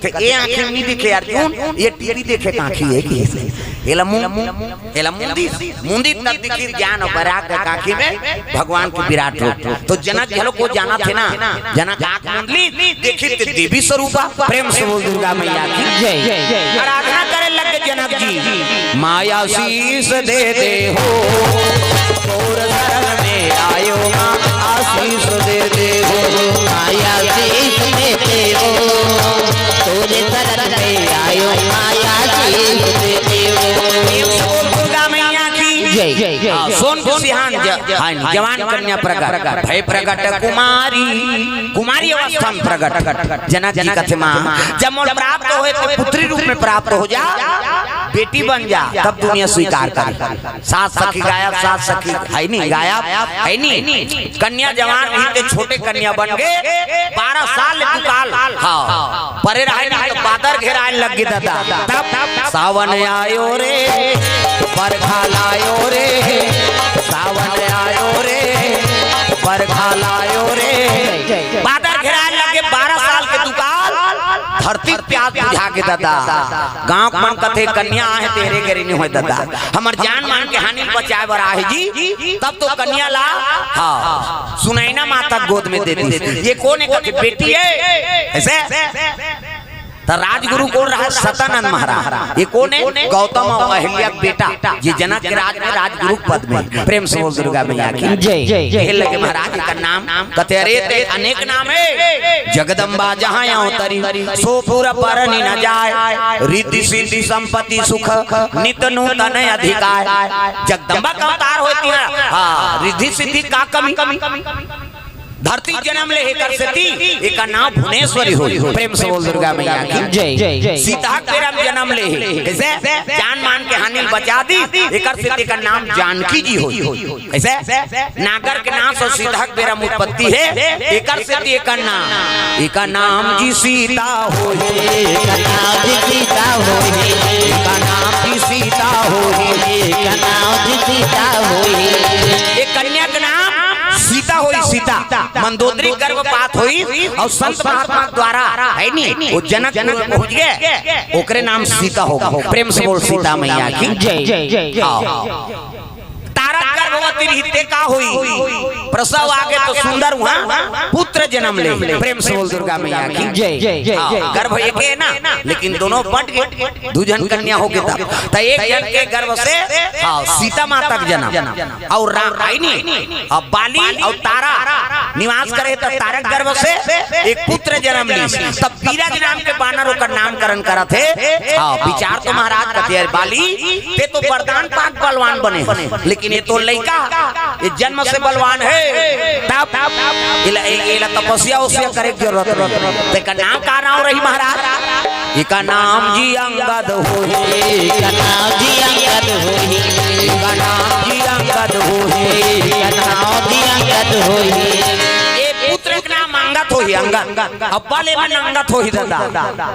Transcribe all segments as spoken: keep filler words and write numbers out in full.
कथे, "ए आँखी में नहीं दिखे अर्जुन, ये टीवी देखे के आँखी हे कि।" एला मुं-, एला मुंदी, मुंदी तब दिखी ज्ञान अउ बैराग के आँखी में भगवान के विराट रूप। तो जनक घलो को जानथे ना, जनक आँख मुंदली, देखी ते देवी स्वरूपा। प्रेम से बोल दुर्गा मैया की जय। आराधना करे लगे जनक जी, "माया शीश दे दे हो, तोर शरण में आयो माँ, आशीष दे दे हो।" माया शीश दे दे हो, तोर शरण में आयो, माया शीश दे दे हो। प्रेम से बोल दुर्गा मैया की जय। हाँ, सोन के सिहान ज-, हाँ, जवान कन्या प्रगट, भय प्रगट कुमारी, कुमारी अवस्था में प्रगट। जनक जी कथे, "माँ, जब मोर प्राप्त होए तो पुत्री रूप में प्राप्त हो जा, बेटी बन जा, तब दुनिया स्वीकार करे।" सात सखी गायब, सात सखी है नहीं, गायब है नहीं। कन्या जवान रही ते छोटे कन्या बन गे, बारह साल ले दुकाल, हाँ, परे रहे नहीं तो बादर घेराए लग गे दादा। तब सावन आयो रे, बरखा लायो रे, सावन आयो रे, बरखा लायो रे। बादर घेराए लग गे, बारह साल के दुकाल, धरती प्यास बुझा गे दादा। गांव के मन कथे, "कन्या आहे तेरे घरे नहीं होय दादा।" हमर जान मान के हानि बचाए बर आहे जी, तब तो कन्या ला, हाँ, सुनैना माता गोद में दे दी। ये कोन हे? कथे, "बेटी हे।" ऐसे त राजगुरु कोन रहा? सतानंद महाराज। ये कोन हे? गौतम अउ अहिल्या के बेटा, जे जनक के राज में राजगुरु के पद में। प्रेम से बोल दुर्गा मैया की जय। कहे लगे, "महाराज, एकर नाम।" कथे, "अरे, ते अनेक नाम हे, जगदम्बा जहाँ अवतरी, सो पुर परनि न जाय, रिद्धि सिद्धि संपत्ति सुख, नित नूतन अधिकाय।" जगदम्बा के अवतार होती है, हाँ, रिद्धि सिद्धि का कमी? धरती जनम ले हे एकर सेती, एकर नाम भुवनेश्वरी होई। प्रेम से बोल दुर्गा मैया की जय। सीता के बेरा में जनम ले हे, कैसे? जान मान के हानि बचा दी, एकर सेती एकर नाम जानकी जी होई। कैसे? नागर के नाश अउ सीता के बेरा में उत्पत्ति हे, एकर सेती एकर नाम, एकर नाम जी सीता होई। एकर नाम जी सीता होई। एकर नाम जी सीता होई। एकर नाम जी सीता होई। एक कन्या के नाम सीता होई, सीता। मंदोदरी गर्भपात होई अउ संत महात्मा के द्वारा, है नी, वो जनकपुर में पहुंच गे, ओकरे नाम सीता हो गे। प्रेम से बोल सीता मैया की जय। हाँ। तारा गर्भवती रही ते का होई? प्रसव आगे तो सुंदर हुआ पुत्र जनम ले। प्रेम से बोल दुर्गा मैया की जय। हाँ, गर्भ एक हे ना, लेकिन दोनों बंट गे, दू झन कन्या हो गे तब। त एक झन के गर्भ से, हाँ, सीता माता के जनम। अउ रा-, आई नी, अब बाली अउ तारा निवास करे त तारा के गर्भ से एक पुत्र जनम ली। तब बीरज नाम के बानर ओकर नामकरण करत हे। हाँ, विचार तो महाराज कथे, "अरे बाली, ते तो वरदान पाके बलवान बने, लेकिन ये तो लइका, ये जन्म से बलवान हे।" तब एला, एला, एला तपस्या ओस्या करे के जरूरत नहीं। तेकर नाम का नाम रही महाराज? एकर नाम जी अंगद होही। एकर नाम जी अंगद होही। एकर नाम जी अंगद होही। एकर नाम जी अंगद होही। ए पुत्र के नाम अंगद होही, अंगद। अब बल एमे नंगत होही दादा।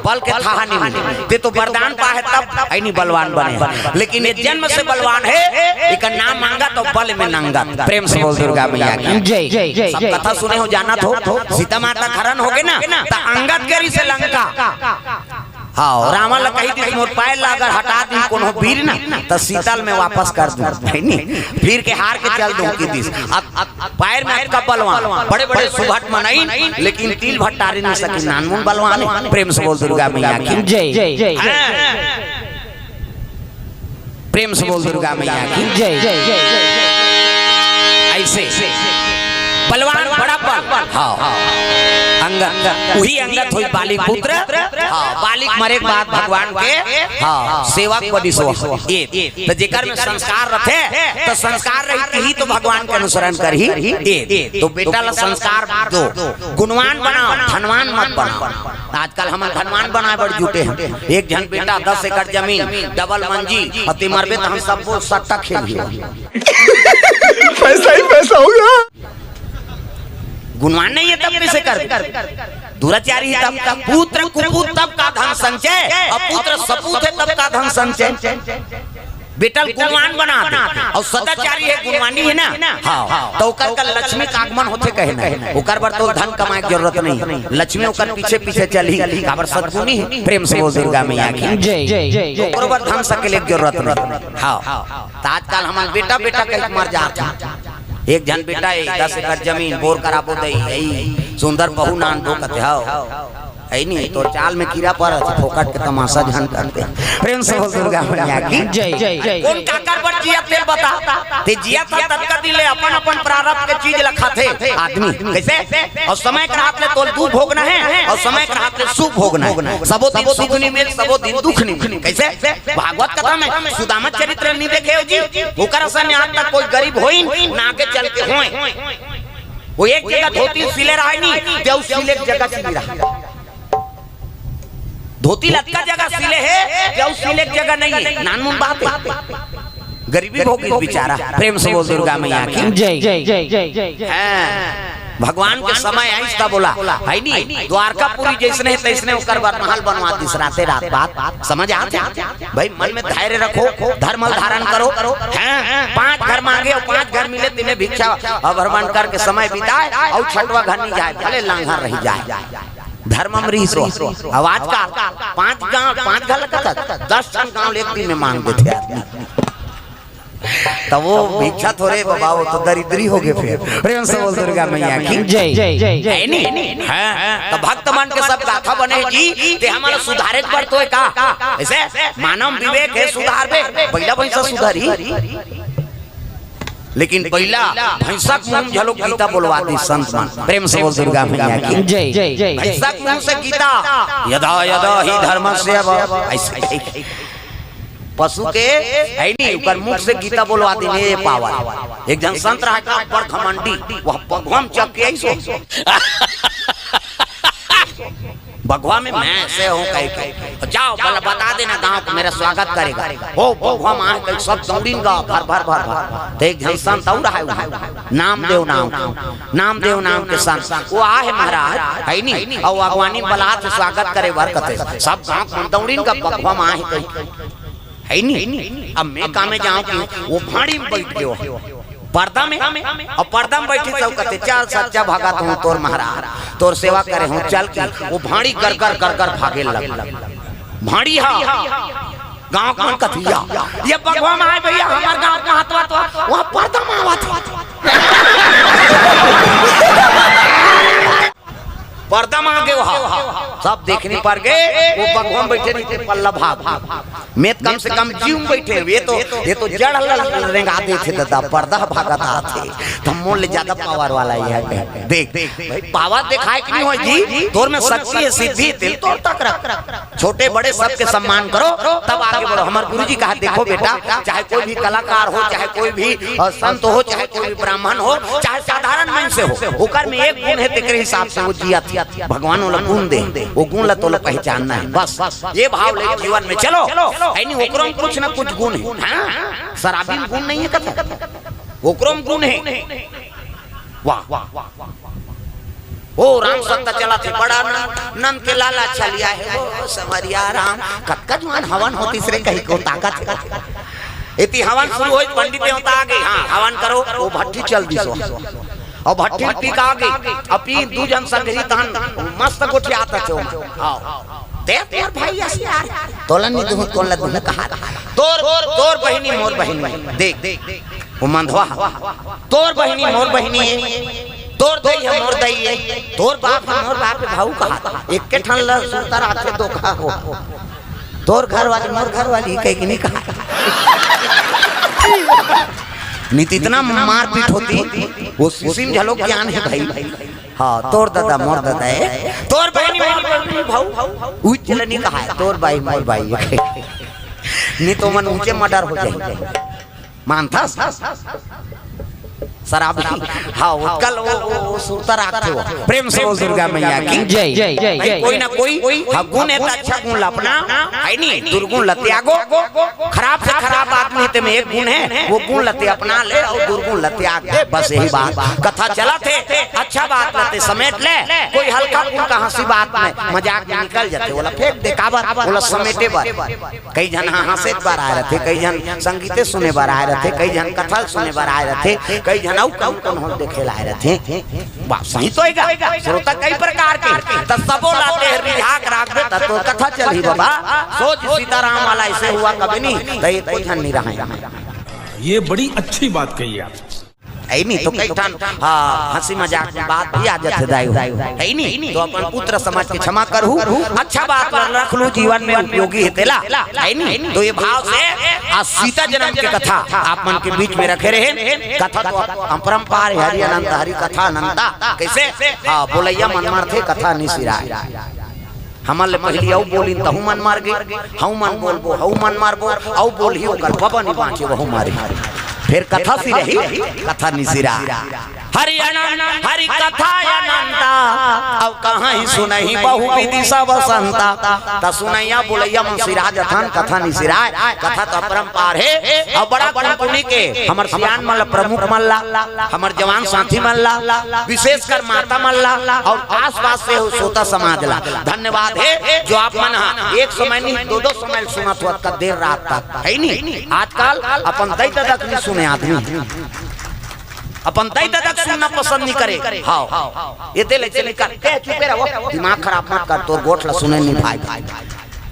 बल के थाहा नहीं मिले। ते तो वरदान पाहे तब ऐनी बलवान बने हे। लेकिन ये जन्म से बलवान हे, एकर नाम अंगद अउ बल में नंगत। प्रेम से बोल दुर्गा मैया की जय। सब कथा सुने हो, जानत हो, सीता माता के हरण हो गे ना, त अंगद के रहिसे लंका। हाँ, रावण ला कही दिस, "मोर पैर ला अगर हटा दी कोनो बीर ना, त सीता ल मैं वापस कर दूं, है नी? फिर के हार के चल दूं," कही दिस। अब, अब पैर में अतका बलवान, बड़े-बड़े सुभट मनई, लेकिन तिल भट्टारी नहीं सकी, नानमुन बलवान हे। प्रेम से बोल दुर्गा मैया की जय। हाँ। प्रेम से बोल दुर्गा मैया की जय। ऐसे बलवान बड़ा बल। हाँ। अंगद, वही अंगद होई बाली पुत्र। हाँ, बाली के मरे के बाद भगवान के, हाँ, सेवक बनिस हो। ये, त जेकर में संस्कार रथे, त संस्कार रही, तिही तो भगवान के अनुसरण करही। ये, तो बेटा ला संस्कार दो, गुणवान बनाओ, धनवान मत बनाओ। आजकल हमन धनवान बनाए बर जुटे हन। एक झन बेटा दस एकड़ जमीन, डबल मंजिल, अउ ते मरबे त हम सबो सट्टा खेलबो। पैसा ही पैसा होगा। गुणवान नहीं हे तब कैसे कर? दुराचारी हे तब, तब पुत्र कुपूत तब का धन संचय, अउ पुत्र सपूत हे तब का धन संचय। बेटा ल गुणवान बना दे। अउ सदाचारी हे, गुणवानी हे ना, हाँ, त ओकर का लक्ष्मी का आगमन होथे कहे ना, ओकर बर तो धन कमाए के जरूरत नहीं, लक्ष्मी ओकर पीछे पीछे चलही, काबर सद्गुणी हे। प्रेम से बोल दुर्गा मैया की। जय। ओकर बर धन सकेले के जरूरत नहीं। हाँ, त आजकल हमन बेटा बेटा कहि के मर जात हन। एक झन बेटा हे, दस एकड़ जमीन, बोर कराबो दई, हई सुंदर बहू नान दो कथे, हव। हई नी, तोर चाल में कीरा परत हे, फोकट के तमाशा झन करते। प्रेम से बोल दुर्गा मैया की। जय। कोन काकर बर जियत हे बता? ते जियत हस ततका दिन ले अपन अपन प्रारब्ध के चीज ल खाथे आदमी। कइसे? अउ समय के रहत ले तोल दुख भोगना हे, अउ समय के रहत ले सुख भोगना हे। सबो दिन सुख नी मिल, सबो दिन दुख नी मिल। कइसे? भागवत कथा में सुदामा चरित्र नी देखे हो जी? ओकर असन आज तक कोई गरीब होइन, ना आगे चल के होय। वो एक जगह धोती सिले रहय नी, ते अउ सिले के जगह सिले रहय। धोती ल अतका जगह सिले हे, ते अउ सिले के जगह नहीं हे। नानमुन बात हे। गरीबी भोगिस बेचारा। प्रेम से बोल दुर्गा मैया की। जय। हाँ, भगवान के समय आइस तब ओला, हई नी, द्वारकापुरी जइसने हे तइसने ओकर बर महल बनवा दिस राते रात। बात समझ आत हे? भाई, मन में धैर्य रखो, धर्म धारण करो। हाँ, पांच घर मांगे अउ पांच घर मिले, तिने भिक्षा अउ भ्रमण करके समय बिताए, अउ छठवां घर नहीं जाए, भले लांघर रहि जाए। धर्म में रहिस हो। अउ आजकल पांच गांव, पांच घर लगत, दस ठन गांव एक दिन में मांग देथे आदमी। त वो भिक्षा थोरे बाबा, वो तो दरिद्री होगे फेर। प्रेम से बोल दुर्गा मैया की। जय। हई नी? हाँ, त भक्त मन के सब गाथा बने हे जी, ते हमन ल सुधारे बर तो हे का? अइसे मानव विवेक हे, सुधारबे, बइला भइसा सुधारही। लेकिन बइला भइसा के मुंह में घलो गीता बोलवा दिस संत मन। प्रेम से बोल दुर्गा मैया की। जय। भइसा के मुंह से गीता, यदा यदा ही धर्मस्य, अइसे पशु के, हई नी, ओकर मुख से गीता बोलवा दिस, ए पावर। एक झन संत रहय का, बड़ घमंडी, वो बघवा म चघ के अइसे बघवा में मैं से हूँ कहि के, जाओ, बोला, बता देना गांव को, मेरा स्वागत करेगा। ओ बघवा म आए कहि सब दौड़िन गा, भर भर भर भर। त एक झन संत अउ रहय, नामदेव नाम के, नामदेव नाम के संत, वो आहे महाराज, हई नी, अउ अगवानी बलात हे स्वागत करे बर कथे, सब गांव के मन दौड़िन गा, बघवा म आए कहि, हई नी। अब मैं का में जांव कि वो भांड़ी में बइठ गे हो। पर्दा में, अउ पर्दा में बइठिस अउ कथे, चल सच्चा भगत हूँ तोर महाराज, तोर सेवा करे हूँ, चल कि वो भांड़ी गरगर गरगर भागे लग। भांड़ी हा, गांव के मन कथे, या, ये बघवा म आए भइया, हमर गांव के महतवा तो, वहाँ पर्दा में आवत हे। पर्दा म आगे वहाँ, सब देखनी पर गे, वो बघवा म बइठे रहिथे पल्ला भाग। में त कम से कम जीव म बइठे, ये तो, ये तो जड़ ल रेंगा देथे ददा, पर्दा भागत आथे, त मोर ले ज्यादा पावर वाला ये हे। देख, भाई, पावर देखाय के नहीं होय जी, तोर में शक्ति हे, सिद्धि हे, तेल तोर तक रख। छोटे बड़े सबके सम्मान करो, तब आगे बढ़ो। हमर गुरुजी कहा, देखो बेटा, चाहे कोई भी कलाकार हो, चाहे कोई भी, अ, संत हो, चाहे कोई भी ब्राह्मण हो, चाहे साधारण मनुष्य हो, ओकर में एक गुण हे, तेकरे हिसाब से वो जियत हे। भगवान ओला गुण दे, वो गुण ला तोला पहचानना हे। बस ये भाव ले जीवन में चलो। हई नी, ओकरो में कुछ ना कुछ गुण हे। हाँ, शराबी में गुण नहीं हे कथे, ओकरो में गुण हे। वाह, ओ राम सत्ता चलत हे, बड़ा नंद, नंद के लाला चलिया हे, ओ संवरिया राम, कतका जुआन हवन होतिस रे कहि के ताकत हे। एती हवन शुरू होइस, पंडित देवता आगे, हाँ, हवन करो, वो भट्ठी चल दिस। अउ भट्ठी पी के आगे, अउ पी दू झन संगही तहन मस्त गोठियात हे। हाँ, ते तोर भाई अस यार, तोला नी दूँ, तोला दूँ कहा, तोर, तोर बहिनी मोर बहिनी, देख, वो मंधवा, तोर बहिनी मोर बहिनी हे, तोर दई हे मोर दई हे, तोर बाप हे मोर बाप हे, भाऊ कहा, एके ठन ल सुरता राखे दो कहा हो। तोर घर वाली मोर घर वाली कहि के नहीं कहा। नहीं तो इतना मारपीट होती, वो सिसिम झलोक ज्ञान हे भाई। हाँ, तोर दादा मोर दादा हे, तोर बहिनी मोर बहिनी भाऊ, उच ले नहीं कहा हे, तोर बाई मोर बाई हे। नहीं तो मन ऊंचे मर्डर हो जाए। मानथस? शराबी। हाँ, ओतका ल वो, वो, वो सुरता राखथे वो। प्रेम से बोल दुर्गा मैया की। जय। भाई, कोई ना कोई ह गुण हे त अच्छा गुण ल अपना, हे नी? दुर्गुण ल त्यागो। खराब से खराब आदमी हे, तेमे एक गुण हे, वो गुण ल ते अपना ले अउ दुर्गुण ल त्याग दे, बस यही बात। कथा चलत हे, अच्छा बात ल ते समेट ले, कोई हल्का फुल्का हंसी बात में, मजाक में निकल जाथे, ओला फेंक दे, काबर? ओला समेटे बर। कई झन ह हंसे बर आए रथे, कई झन संगीते सुने बर आए रथे, कई झन कथा सुने बर आए रथे, कई झन अउ कौन कौन होल देखे ला आए रथे। बात सही तो हे गा? श्रोता कई प्रकार के, त सबो ला ते रिझा के राख दे, त तोर कथा चलही बाबा। सोच सीताराम वाला ऐसे हुआ कभी नहीं, त ये कोई झन नहीं रहा है। ये बड़ी अच्छी बात कही आप। हे नी? तो कई ठन, हाँ, हंसी मजाक में बात भी आ जाथे दाई हो। हे नी? तो अपन पुत्र समझ के क्षमा करहू, अच्छा बात ल रख लू, जीवन में उपयोगी हे तेला। हे नी? तो ये भाव से आज सीता जन्म के कथा आप मन के बीच में रखे रहे। कथा तो अपरंपार हे, हरि अनंत, हरि कथा अनंता। कैसे? हाँ, बोलैया मन मारथे, कथा नि सिराय। हमन ले पहिली अउ बोलिन, तहू मन मार गे, हऊ मन बोलबो, हऊ मन मारबो, अउ बोलही ओकर बबा नि बांचे, वहू मारी। फेर कथा सिरही, कथा नि सिरा। हरि अनंत, हरि कथा अनंता, अउ कहाँ ही सुनही बहु विधि सब संता। त सुनैया बोलैया मन सिरा जथन, कथा नि सिराय। कथा तो अपरंपार हे, अउ बड़ा कुनकुनी के हमर सियान मन ला, प्रमुख मन ला, हमर जवान साथी मन ला, विशेषकर माता मन ला अउ आसपास से हो श्रोता समाज ला धन्यवाद हे, जो आप मन ह एक समय नहीं, दो दो समय सुनत हो, अतका देर रात तक, हे नी? आजकल अपन दाई ददा के नहीं सुने आदमी, अपन दाई ददा के सुनना पसंद नहीं करे। हाँ, ये दे ले चले कर, ए, चुपे रहो, दिमाग खराब मत कर, तोर गोठ ला सुने नहीं भाई।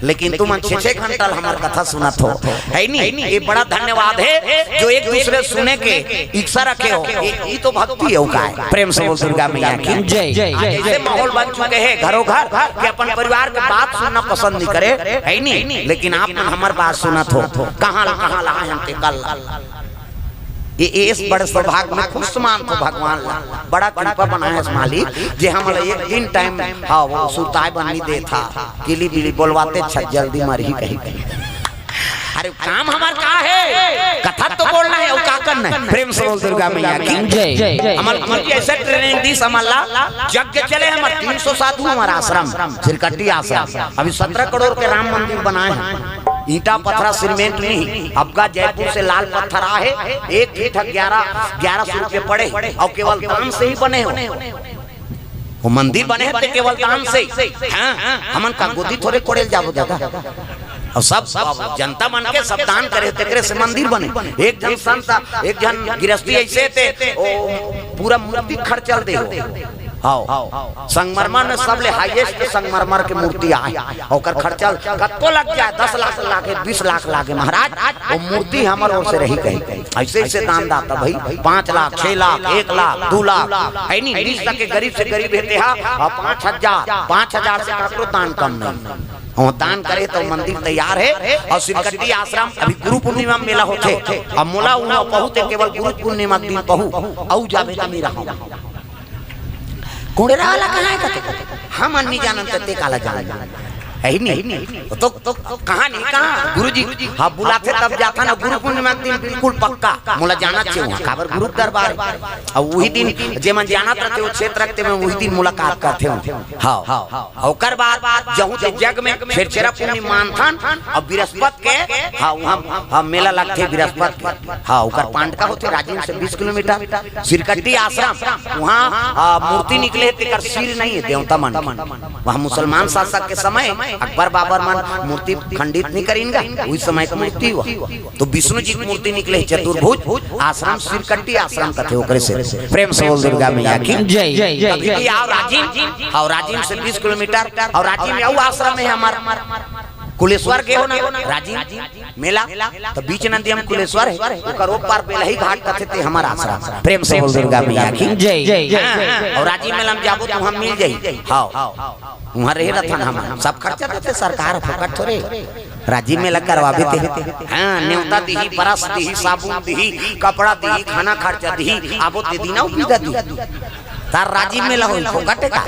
लेकिन तुमन छे छे घंटा ल हमर कथा सुनत हो, हे नी? ये बड़ा धन्यवाद हे, जो एक दूसरे सुने के इच्छा रखे हो। ये, ये तो भक्ति हे, अउ काय? प्रेम से बोल दुर्गा मैया की जय। आज ऐसे माहौल बन चुके हे घरों घर कि अपन परिवार के बात सुनना पसंद नहीं करे, हे नी? लेकिन आप मन हमर बात सुनत हो, कहाँ ला, कहाँ ला, हम ते कल ला। ये, ये इस बड़े सौभाग्य में खुश मानथों भगवान ला, बड़ा कृपा बनाए हे मालिक, जे हमला एक दिन टाइम, हाँ, वो सुरताय बर नि देथा, किली बिली बोलवाते, "अच्छा, जल्दी मरही," कही, कही। अरे, काम हमर का हे? कथा तो बोलना हे, अउ का करना हे? प्रेम से बोल दुर्गा मैया की जय। हमर गुरु जी ऐसे ट्रेनिंग दिस हमला, यज्ञ चले हमर तीन सौ साधु, हमर आश्रम, सिरकट्टी आश्रम, अभी सत्रह करोड़ के राम मंदिर बनाए हे। ईंटा, पथरा, सीमेंट नहीं, अबका जयपुर से लाल पत्थर आहे, एक फीट ग्यारह, ग्यारह सौ रुपये पड़े, अउ केवल दान से ही बने हो। वो मंदिर बने हे ते केवल दान से। हाँ, हमन का गोदी थोरे कोड़े ल जाबो दादा। अउ सब, सब जनता मन के सब दान करे, तेकरे से मंदिर बने। एक झन संत, एक झन गिरस्ती ऐसे ते, ओ, पूरा मूर्ति खर्चा ल दे हो। हाँ, संगमरमर में सबले highest संगमरमर के मूर्ति आए, ओकर खर्चा कतको लग जाए, दस लाख लागे, बीस लाख लागे, महाराज, वो मूर्ति हमर ओर से रही कही। ऐसे, ऐसे दान दाता भाई, पाँच लाख, छह लाख, एक लाख, दो लाख, हे नी? बीस तक के गरीब से गरीब हे तेहा, अउ पाँच हजार, पाँच हजार से काकरो दान कम नहीं। हाँ, दान करे तो मंदिर तैयार हे। अउ सिरकट्टी आश्रम अभी गुरु पूर्णिमा मेला होथे, अउ मोला उहाँ पहुँचे केवल गुरु पूर्णिमा के दिन पहू, अउ जाबे त नहीं रहा। कुंडरा वाला कहाँ हे कथे? हमन नहीं जानन त ते काला जान। हे नी? तो, तो कहाँ नहीं, कहाँ? गुरु जी, हाँ, बुलाथे तब जाथा ना। गुरु पूर्णिमा के दिन बिल्कुल पक्का मोला जाना चाहिए उहाँ, काबर गुरु के दरबार हे। अउ वही दिन जे मन जानत रथे, वो क्षेत्र रखते में वही दिन मुलाकात करथे। हाँ, हाँ। ओकर बाद जहूँ ते जग में फेर चेरा पुन्नी मानथन, अउ बिरस्पत के, हाँ, उहाँ, हाँ, मेला लगथे बिरस्पत के। हाँ, ओकर पांडका होथे राजिम से बीस किलोमीटर, सिरकट्टी आश्रम, उहाँ, आ, मूर्ति निकले हे, तेकर सिर नहीं हे देवता मन के। वहाँ मुसलमान शासक के समय अकबर बाबर मन मूर्ति खंडित नहीं करिन गा, उही समय के मूर्ति हुआ। तो विष्णु जी के मूर्ति निकले हे चतुर्भुज, आश्रम सिरकट्टी आश्रम कथे ओकरे से। प्रेम से बोल दुर्गा मैया की जय। कभी भी आओ राजिम, अउ राजिम से बीस किलोमीटर, अउ राजिम में अउ आश्रम हे हमर, कुलेश्वर गे हो ना राजिम मेला, त बीच नंदिया म कुलेश्वर हे, ओकर ओ पार बेलही घाट कथे ते हमर आश्रम। प्रेम से बोल दुर्गा मैया की जय। हाँ, अउ राजिम मेला म जाबो त उहाँ मिल जाही। हाँ, उहाँ रहे रथन हमन, सब खर्चा देथे सरकार, फोकट थोरे। राजिम मेला करवाबे ते। हाँ, नेवता दिही, बरस दिही, साबुन दिही, कपड़ा दिही, खाना खर्चा दिही, आबो ते दिन अउ बिदा दिही। तार राजिम मेला होही, फोकट का?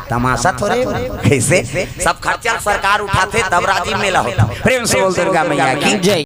तमाशा थोरे हो। कैसे? सब खर्चा सरकार उठाथे, तब राजिम मेला होथे। प्रेम से बोल दुर्गा मैया की जय।